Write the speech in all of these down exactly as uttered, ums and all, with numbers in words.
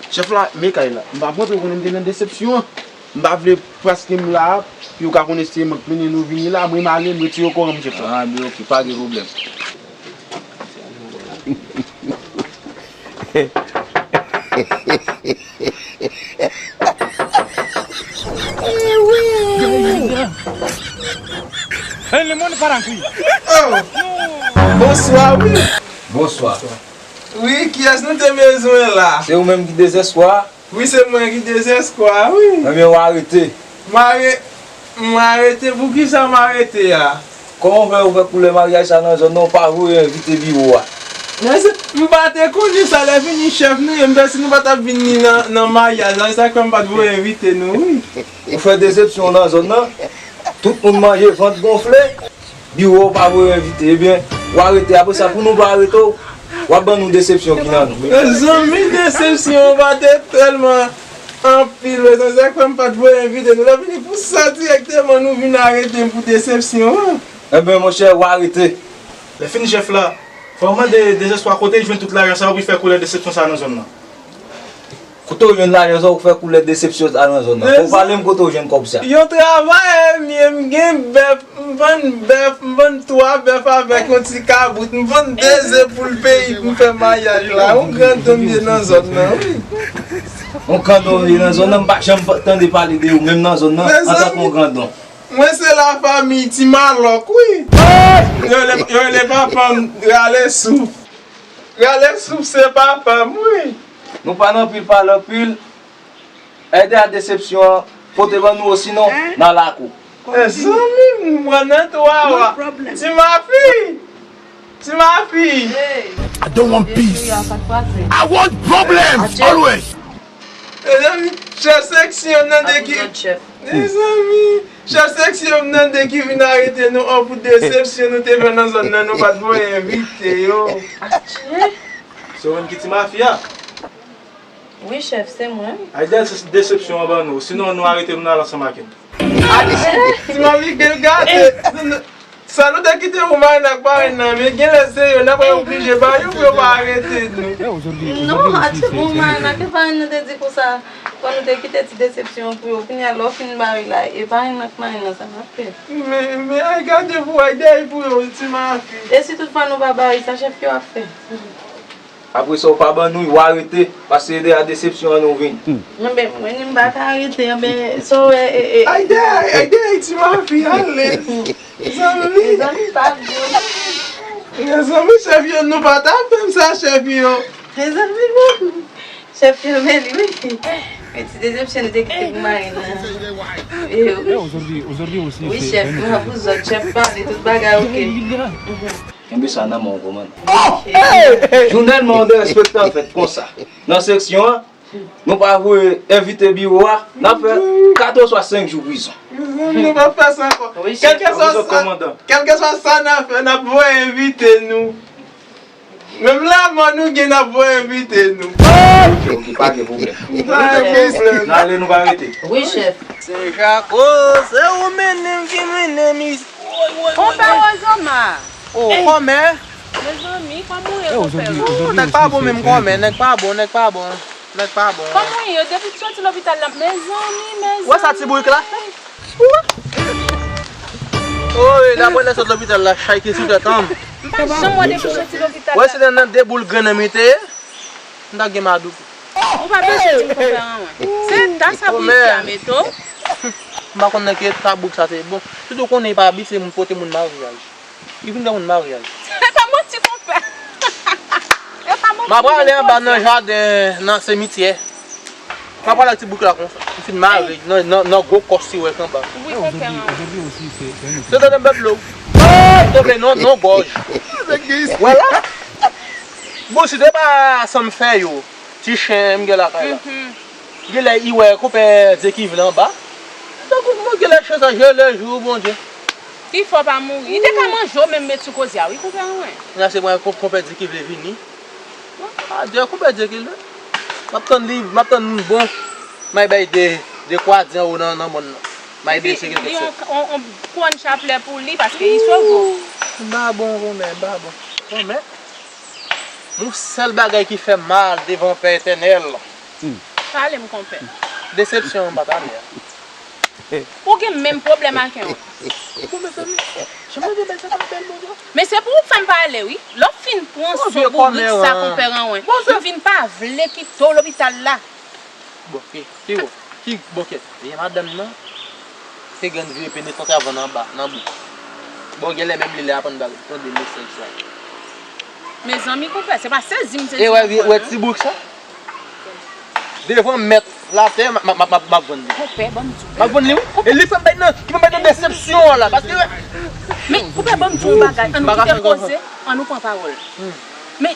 Chèf la, men kay la. M pa montre w konnen m te nan desepsyon an. M pa vle paske m la, pou yo ka konnen se mank mennen nou vini la, mwen m ale, m retire w kò an m, chèf la. Ah, men oke, pa gen pwoblèm. Eh, le monde part en couille. Oh! Bonswa, wi. Bonswa. Wi, kiyès nou te bezwen la? Se ou menm ki dezespwa? Wi, se mwen ki dezespwa, wi. Ebyen, w arete. M are-, m arete, poukisa m arete a? Kòman w fè, ou fè koulè maryaj sa nan zòn nan, ou pa voye envite biwo a? Men se, m pa te konnen sa, lè fini chèf nou ye, m pèse nou pa t ap vin ni nan, nan maryaj la, se sa k fè m pa t voye envite nou, wi. Ou fè desepsyon nan zòn nan, tout moun manje, vant gonfle. Biwo w pa voye envite, ebyen, w arete. Apre sa, pou nou pa arete w, w ap ban nou desepsyon ki nan nou. Mezanmi, desepsyon an pa te tèlman anpil, mezanmi, sa k fè m pa t voye envite nou. Lè fini pou sa, dirèkteman, nou vin arete m pou desepsyon an. Ebyen, monchè, w arete. Lè fini, chèf la, fò w mande dezespwa kote l jwenn tout lajan sa yo pou l fè koulè desepsyon sa nan zòn nan. Kote w jwenn lajan sa w fè koulè desepsyon sa nan zòn nan? Fò w pale m kote w jwenn kòb sa. Yon travayè m ye, m gen bèf, m vann bèf, m vann twa bèf avèk yon ti kabrit, m vann de ze pou l peyi pou m fè maryaj la. Yon grandon m ye nan zòn nan, wi. Yon grandon w ye nan zòn nan, m pa janm tande pale de ou, menm nan zòn nan, antanke yon grandon. Mwen se lafanmi Ti Malòk, wi. Yo rele, yo rele papa m Rale Souf. Rale Souf se papa m, wi. Nou pa nan pil pale anpil. Èdè a desepsyon an, pote ban nou, osinon, n al lakou. Mezanmi, m pran nan twa wa. Ti Mafi! Ti Mafi! I don't want peace. I want problems always. Mezanmi, chèf seksyon nan de ki, mezanmi, chèf seksyon m nan de ki vin arete nou an pou desepsyon nou te fè nan zòn nan, nou pa t voye envite yo. Se ou menm ki Ti Mafi a? Wi, chèf, se mwen. Ay, de-, desepsyon an ban nou, sinon nou arete nou, n al ansanm ak yo. Ti Mafi, gen gate. Sa nou te kite pou marenn ak parenn nan, men genlè se yo, n ap oblije ba yo pou yo pa arete nou. Non, a ti bon, marenn ak parenn nan te di konsa, fò nou te kite ti desepsyon pou yo. Kounye a, lè w fin ba yo la, e parenn ak marenn nan, sa n ap fè? Men, men, ay, gade pou, ay, dèy pou yo, Ti Mafi. E si toutfwa nou pa ba yo, sa chèf yo ap fè? Apre sa, ou pa ban nou, ou arete, paske de a desepsyon an nou vin. Enben, mwen, ni m pa ka arete, enben, so, e, e, e. Ay, dèy, ay, dèy, Ti Mafi, ale. Zanmi. Zanmi pa bon. Zanmi, chèf yo, nou pa ta fè m sa, chèf yo. Zanmi, bon. Chèf yo, men li, wi. Men ti desepsyon nou te kite pou marenn nan. E, wi. Wi, chèf, mwen pou zòt, chèf pale, tout bagay oke. Kenbe sa nan men w, kòmandan. Jounèlman, yon derespektan fèt konsa. Nan seksyon an, nou pa voye envite biwo a, n ap fè kat oswa senk jou prizon. Nou p ap fè sa ankò. Kèlkeswa sa, kèlkeswa sa n ap fè, n ap voye envite nou. Menm lanmò nou gen, n ap voye envite nou. Oke, pa gen pwoblèm. Pa gen pwoblèm. N ale, nou pa rete. Wi, chèf. Sen Jako, se ou menm ki mennen m isi. Konpè Wozoma. Oh, kòmè. Mezanmi, kòman w ye, konpè? Oh, nèg pa bon menm, kòmè, nèg pa bon, nèg pa bon. Nèg pa bon. Kòman w ye? Depi w soti lopital la, mezanmi, mezanmi. Wè sa ti bourik la? Woy, la mwen sot lopital la, chay ki sou tèt an. M pa janm wè depi w soti lopital la. Wè se nan, nan de boul grenn nan m te ye. M ta gen madouk. Ou pa bezwen di m konpè anyen. Se ta sa pou isi a mete w. M pa konn nan ki eta bouk sa te ye. Bon, tout ou konnen pa abitye moun pote moun maryaj. Li vin nan moun maryaj. E pa manti, konpè. E pa manti. M ap prale anba nan jaden, nan simityè. M ap prale ak ti bouk la konsa. M fin mare nan, nan, nan gwo kòs ti wèk anba. Wi, konpè. Se tande m bèt lo. Tonbe nan, nan gòj. Wè la. Bon, si te pa sa m fè yo, ti chen m gen lakay la. Genlè i wè konpè Dye ki vle anba. Tankou mwen genlè chen sa, je le jou, Bondye. Pi fò pa mouri. Li te ka manje w menm met sou koze a, wi, konpè mwen. Kounye a se mwen, konpè Dye ki vle vini. Adye, konpè Dye ki vle. M ap tann li, m ap tann moun bon. M ay bay de, de kwadyan ou nan, nan mòn nan. M ay bese kèlke sòt. Li yon, yon, yon kouwòn chaplè pou li, paske li sove w. M pa bon, konpè, m pa bon. Konpè. Yon sèl bagay ki fè m mal devan Pè Etènèl. Pale m, konpè. Desepsyon an pa ta mè a. Ou gen menm pwoblèm ak yon. Bon, mezanmi, jan mwen gen bèl sa, sa bèl, Bondye. Men se pou ou fè m pale, wi. Lè w fin pran son bourrik sa, konpè Ranwen, m vin pa vle kite w lopital la. Bon, ki, ki bon, ki bon kèt. Vye madanm nan, se grenn vye penetrant avan nan ba, nan bouk. Bon, genlè menm li lè aprann ba, tande mesaj sa. Mezanmi, konpè, se pa sezi m sezi. E wè, wè ti bouk sa? Devan mèt latè, m ap vann li. Konpè, ban m di w. M ap vann li, wi. E li fè m bay nan, ki fè m bay nan desepsyon an la, paske. Men, konpè, ban m di w yon bagay, ann nou kite koze, ann nou pran pawòl. Men,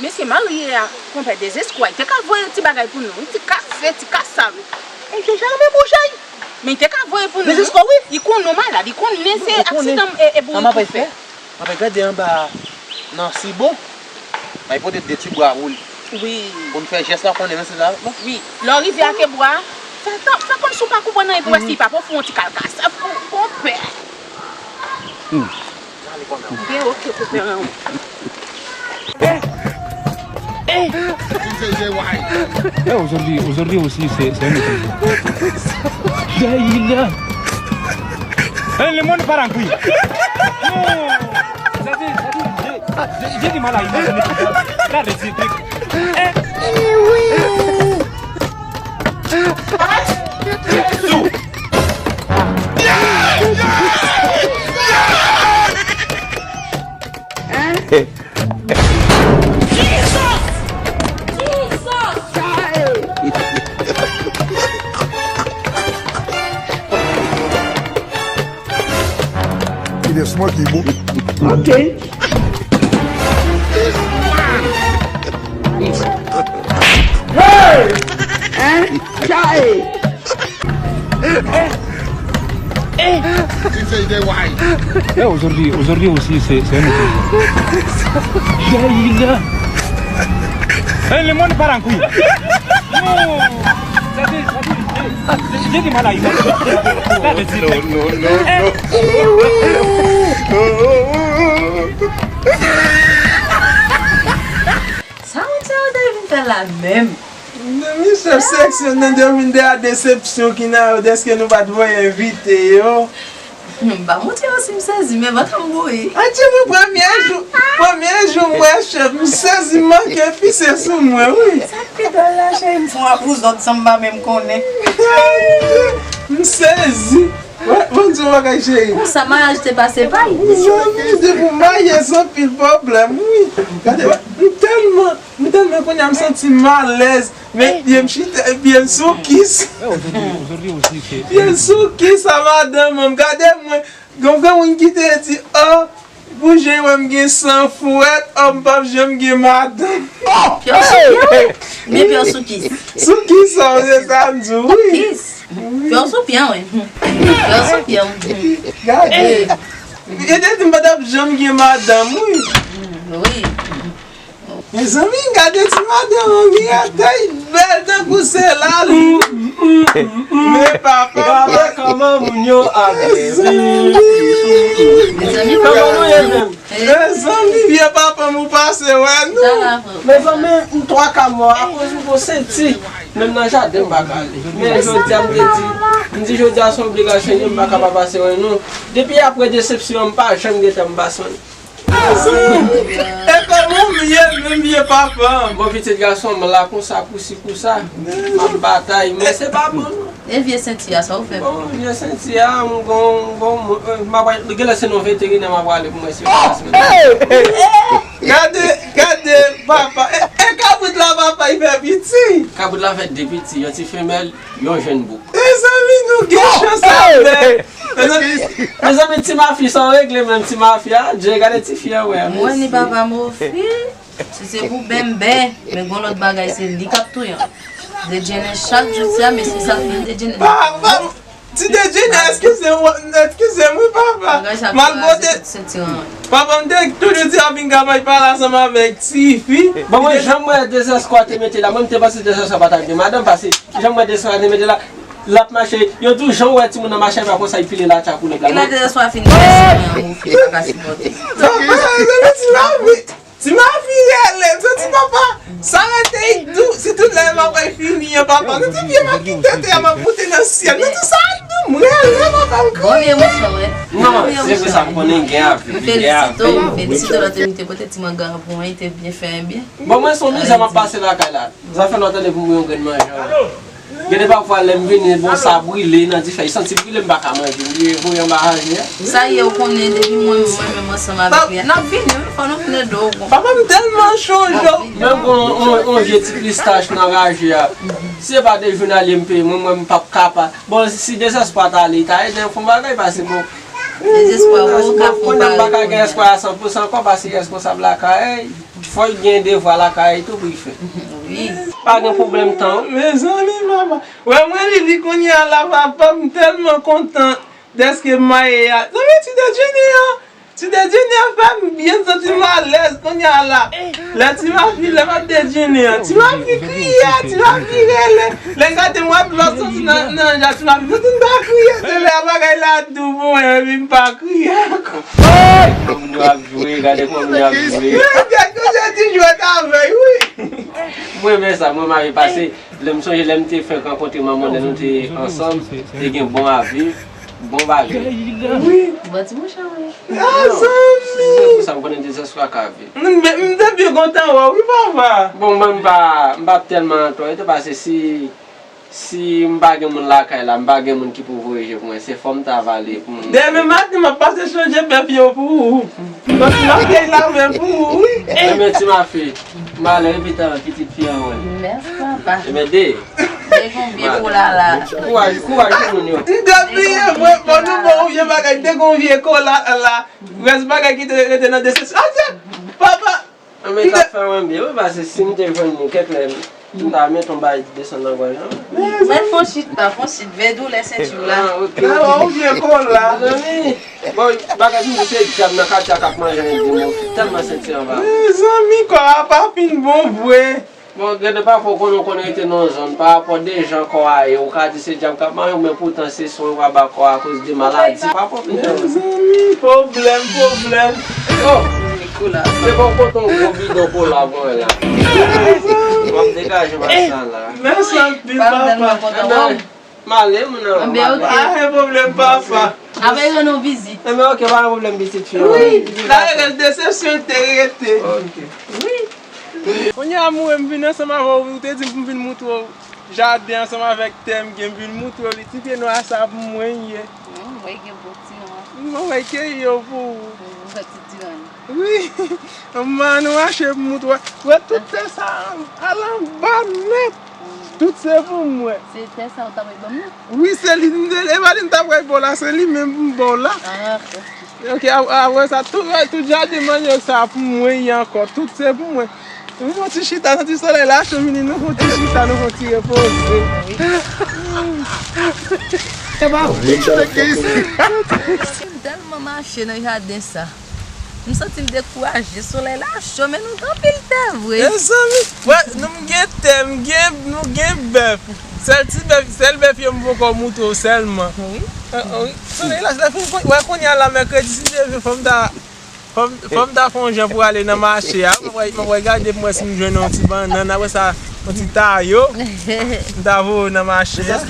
mesye marye a, konpè, dezespwa, li te ka voye ti bagay pou nou, wi, ti kafe, ti kasav. E se jan menm ou chay. Men li te ka voye pou nou. Dezespwa, wi. Li konn nou malad, li konnen se aksidan e, e bourik ou fè. M ap gade anba nan Sibon. Bay pote de ti bwa pou li. Wi. Pou n fè jès la konnen, men se la. Wi. Lè w rive ak bwa, fè tan, fè kòmsi w pa konprann anyen pou wè si l pa pran fè yon ti kalkasèv pou, pou konpè. Hmm. Byen, oke, konpè an. Eh, aujourd'hui, aujourd'hui aussi, c'est, c'est un autre jour. Daïla. Eh, le monde part en couille. Non. Ça dit, ça dit, j'ai, j'ai, j'ai du mal à imaginer tout ça. Là, des trucs. Eh. Eh oui. Jésus. Hein? Ki lès mwen ki bon. Ok. Hey! Hein? Chay! Eh, aujourd'hui, aujourd'hui aussi, c'est, c'est un autre jour. Daïla. Eh, le monde part en couille. Non. Ça dit, ça dit, j'ai, j'ai du mal à imaginer. Là, des trucs. Non, non, non, non. Sa moun sa yo te vin fè la menm? Mezanmi, chèf seksyon nan te vin de a desepsyon ki nan yo, dèske nou pa t voye envite yo. M pa montre yo si m sezi, men vant m bouyi. Adje, mwen premye jou, premye jou m wè chèf, m sezi, m manke pise sou mwen, wi. Sa k pi dwòl la, cheri, m fè yon apouzòt san m pa menm konnen. M sezi. Wè, ban m di w yon bagay, cheri. Konsa maryaj te pase pa l. Mezanmi, depi w marye, se anpil pwoblèm, wi. Gade, wè, m tèlman, m tèlman kounye a m santi m alèz. Men pye m chita, pye m sou kis. Pye m sou kis a madanm mwen. Gade mwen, gen, gen moun ki te di, oh, pou jan w wè m gen san fwèt, oh, m p ap janm gen madanm. Pye w sou pye w? Oubyen pye w sou kis? Sou kis sa, se sa m di w, wi. Sou kis? Pye w sou pye w, wi. Pye w sou pye w. Gade. Yo te di m pa t ap janm gen madanm, wi. Wi. Mezanmi, gade ti madanm an, li atè, li bèl tankou se lalin. Men papa. Gade kòman moun yo ap viv. Mezanmi, kòman nou ye menm? Mezanmi, vye papa m ou pase wè nou. Mezanmi, m twa ka mò akoz m gon senti. Menm nan jaden m pa ka ale. Men jodi a m te di, m di jodi a se yon obligasyon, m pa ka pa pase wè nou. Depi apre desepsyon an, m pa janm gentan m pa sonn. E kòman m ye menm vye papa? Bon, pitit gason m la konsa, pousi konsa. M ap batay, men se pa bon, non. E vye senti a, sa ou fè? Bon, vye senti a, m gon, m gon, m ap, genlè se nan veterinè m ap prale pou mwen si yo pa swen. Gade, gade, papa. E, e kabrit la, papa, li fè piti. Kabrit la fè de piti, yon ti femèl, yon jenn bouk. Mezanmi, nou gen chans avè. Mezanmi, mezanmi, ti mafi, sa w regle menm, ti mafi a? Dye, gade ti fi a, wè. Mwen ni papa Mofi. Si se pou benben, men gon lòt bagay, se li k ap touye an. Dejene chak jou, ti a, mesye sa fin dejene. Papa, ti dejene, eskize m, eskize m, wi, papa. Bagay sa mal pote. Papa, m te toujou di a vin kapab pale ansanm avèk tifi. Bon, mwen, jan m wè dezespwa te mete la, mwen, m te panse dezespwa pa t ap gen madanm, paske jan m wè dezespwa te mete la, l ap mache, yo di w jan w wè timoun nan mache, pa konsa, li pile latcha pou nèg la. E la dezespwa fin, mesye, an, ou fi pa ka sipòte. Papa, se ti lavi. Ti Mafi rele, m santi papa, sa rete dou, si tout lè m ap fini an, papa, nou te byen m ap kite tè a, m ap moute nan syèl, nou tout sa dou, m rele, papa, m kriye. Non, se vre sa, m konnen gen avi, gen avi. Felisito, felisito lòt te pote ti manga pou mwen, te byen fè byen. Bon, mwen se yon mizè m ap pase lakay la. Sa fè lòt ane pou m yon grenn manje. Gen de pafwa lè m vini, bon, sa brile nan dife, li santi brile, m pa ka manje, m bliye voye anba raje a. Sa ye, ou konnen, depi mwen, mwen menm ansanm avèk li a, n ap vini, wi, fò nou vin ede w, bon. Papa, m tèlman chonje w. Menm yon, yon, yon vye ti pistach nan raje a. Si se pa de jounalye m peye, mwen, mwen, m p ap kapab. Bon, si Dezespwa ta ale, li ta ede m fè yon bagay, paske, bon, Dezespwa, ou ka fè yon bagay. Kounye a m pa ka gen espwa a san pou san ankò, paske li responsab lakay. Fò l gen devwa lakay tou pou l fè. Wi. Pa gen pwoblèm tan. Mezanmi, papa. Wè mwen li, li kounye a la, papa, m tèlman kontan dèske m maye a. Zanmi, ti dejene an. Ti dejene an fè m byen, m santi m alèz kounye a la. Lè Ti Mafi, lè m ap dejene an. Ti Mafi kriye, Ti Mafi rele. Lè m gade m wè dlo soti nan, nan je a Ti Mafi. M santi m ta kriye, se lè bagay la dou pou mwen, epi m pa kriye ankò. Moun yo ap jwe, gade kòman moun yo ap jwe. Gad kote ti jwèt avèy, wi. Mwen renmen sa, mwen mare pase. Lè m sonje, lè m te fenk rankontre manman w, lè nou te ansanm, te gen bon avi, bon bagay. Wi. Bon ti mouche, wi. Ah, zanmi. Se pou sa m konnen Dezespwa ka viv. M, m, m te byen kontan wè w, wi, papa. Bon, mwen, m pa, m pa tèlman antre, paske si Si m pa gen moun lakay la, m pa gen moun ki pou voye je pou mwen, se fò m ta vale pou m. Demen maten, m ap pase chanje bèf yo pou ou. Paske m ap gen lamen pou ou, wi. Enben, Ti Mafi, malè epi tan pitit fi an mwen. Mèsi, papa. Enben, de. Te gon vye kola la. Kouraj, kouraj pou moun yo. M te bliye, mwen, bon, nou bon, vye bagay, te gon vye kola la. Rès bagay ki te rete nan desepsyon. Adye! Papa! Anben, t ap fè mwen byen, wi, paske si m te jwenn li kèk lè, m ta met yon bagay desann nan gòj lan. Mwen fon chita, fon chit, vè doulè senti w la. Ah, ok. Ou byen kola. Mezanmi, bon, bagay m di se dyab nan katye a k ap manje anyen di mwen, tèlman senti anba. Mezanmi, kò a pa fin bon vre. Bon, gen de pafwa ou konnen, ou konn rete nan yon zòn, pa rapò de jan kò a ye, ou ka di se dyab k ap manje w, men poutan se swen ou ka ba kò a akoz de maladi. Pa pwoblèm. Mezanmi, pwoblèm, pwoblèm. Oh! Se pa w pote yon gwo bidon kola pou mwen la. Bon, m degaje m ak sa la. Mèsi anpil, papa. Enben, m ale, moun nan. Enben, ok. Pa gen pwoblèm, papa. Apre, rann nou vizit. Enben, ok, pa gen pwoblèm, pitit fi. Wi, la rete, desepsyon te rete. Ok. Wi. Kounye a, m wè m vin ansanm avè w, ou te di m pou m vin moutre w jaden ansanm avèk tè m gen, m vin moutre w li. Ti pye nwa sa pou mwen ye. Wi, m wè gen bon ti nwa. M wè keyi yo pou ou. Wi, m wè ti ti nwa. Wi, m ann mache pou m moutre w. Wè tout tè sa a, al anba nèt. Tout se pou mwen. Se tè sa ou ta pral ban m nan? Wi, se li, m te, e pa li m ta pral ba w la, se li menm pou m ba w la. Ah, ok. Ok, a- apre sa, tout, tout jaden mannyòk sa a pou mwen ye ankò. Tout se pou mwen. Nou fon ti chita, santi solèy la cho vini, nou fon ti chita, nou fon ti repoze. Se pa vre. M tèlman mache nan jaden sa. M santi m dekouraje, solèy la cho, men nou gen anpil tè vre. Mezanmi, wè, nou m gen tè, m gen, nou gen bèf. Sèl ti bèf, sèl bèf yo m poko moutre w sèlman. Wi. Solèy la, la fin, wè kounye a la mèkredi, si Dye vle, fò m ta, fò m, fò m ta fè yon jan pou ale nan mache a. M ap, m ap gade pou m wè si m jwenn yon ti bannann, apre sa, yon ti tayo. M ta voye w nan mache a.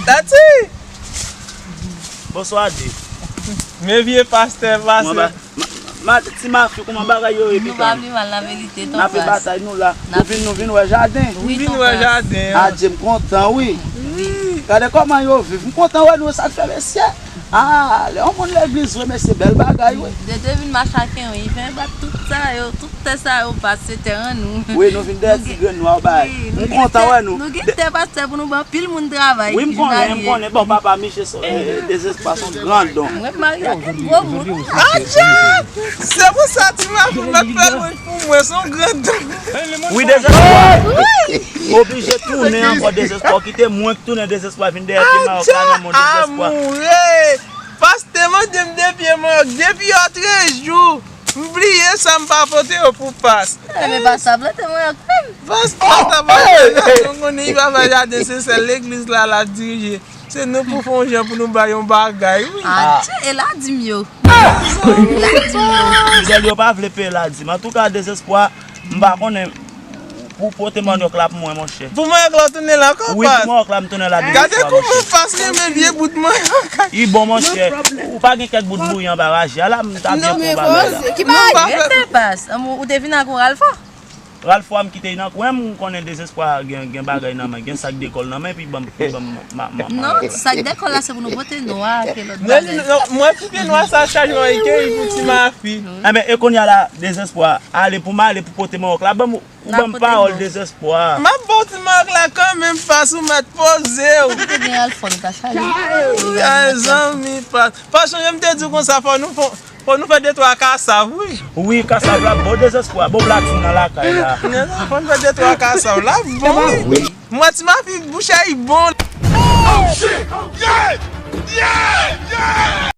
Dati! Bonswa, De. Men vye pastè pase. Ma, Ti Mafi, kòman bagay yo ye, pitit? Nou pa pi mal, nan verite, ton frè. N ap fè batay, nou la. Nou vin, nou vin wè jaden. Wi, ton frè. Adye, m kontan, wi. Wi. Gade kòman yo viv. M kontan wè nou, sa k fè, mesye. Ah, lè yon moun legliz vre, mesye, bèl bagay, wi. De, de vin mache ak yon, li fè bat tout sa yo, tout tè sa yo pase tè an nou. Wi, nou vin dèyè ti grenn nwa yo bay. M kontan wè nou. Nou gen tè pastè pou nou ban pil moun travay. Wi, m konnen, m konnen. Bon, papa Miche, Dezespwa se yon gran don. Mwen marye ak yon gwo moun. Atcha! Se pou sa Ti Mafi mèt fè lwanj pou mwen, se yon gran don. Wi, Dezespwa. Oblije tounen ankò, Dezespwa. Kite mwen k tounen, Dezespwa vin dèyè Ti Mafi nan mond, Dezespwa. Amoure! Pastè mande m de pye manyòk depi yè trèz jou. M bliye sa, m pa pote yo pou pas. Enben, pastè a plante manyòk menm. Pas, pastè a plante manyòk, nou konnen li pa fè jaden, se sèl legliz la l ap dirije. Se nou pou fè yon jan pou nou bay yon bagay, wi. Adje, e Ladim yo. Ladim yo. Fidèl yo pa vle peye Ladim. Antouka, Dezespwa, m pa konnen pou pote manyòk la pou mwen, monchè. Pou manyòk la, w tounen la ankò, Pas? Wi, pou manyòk la, m tounen la, Dezespwa, monchè. Gade kouman Pas renmen vye bout manyòk. I bon, monchè. Ou pa gen kèk bout bouyi anba raje a la, m ta byen pran bagay la. Ki bagay? Rete, Pas. Ou te vin ak yon Ralfò? Ralfò a m kite nan kwen, m konnen Dezespwa gen, gen bagay nan men, gen sak dekòl nan men, epi ban m, epi ban m, ma, ma, ma. Non, ti sak dekòl la se pou nou pote nwa ke lòt bagay. Non, non, mwen ti pye nwa sa chaje mwen ke pou ti mafi. Enben, e kounye a la, Dezespwa, ale pou m ale pou pote manyòk la, ban m, ou ban m pawòl, Dezespwa. M ap ba w ti manyòk la kanmenm, Pas, ou mèt poze w. Ou te gen Ralfò, nou ta salye. Ay, zanmi, Pas. Pas, sonje m te di w konsa, fò nou fon Fò nou fè de twa kasav, wi. Wi, kasav la bon, Dezespwa. Bon, Platin nan lakay la. Fò nou fè de twa kasav la, bon, wi. Mwen, ti mafi, bouch a, i bon. Oh, shit! Yeah! Yeah! Yeah!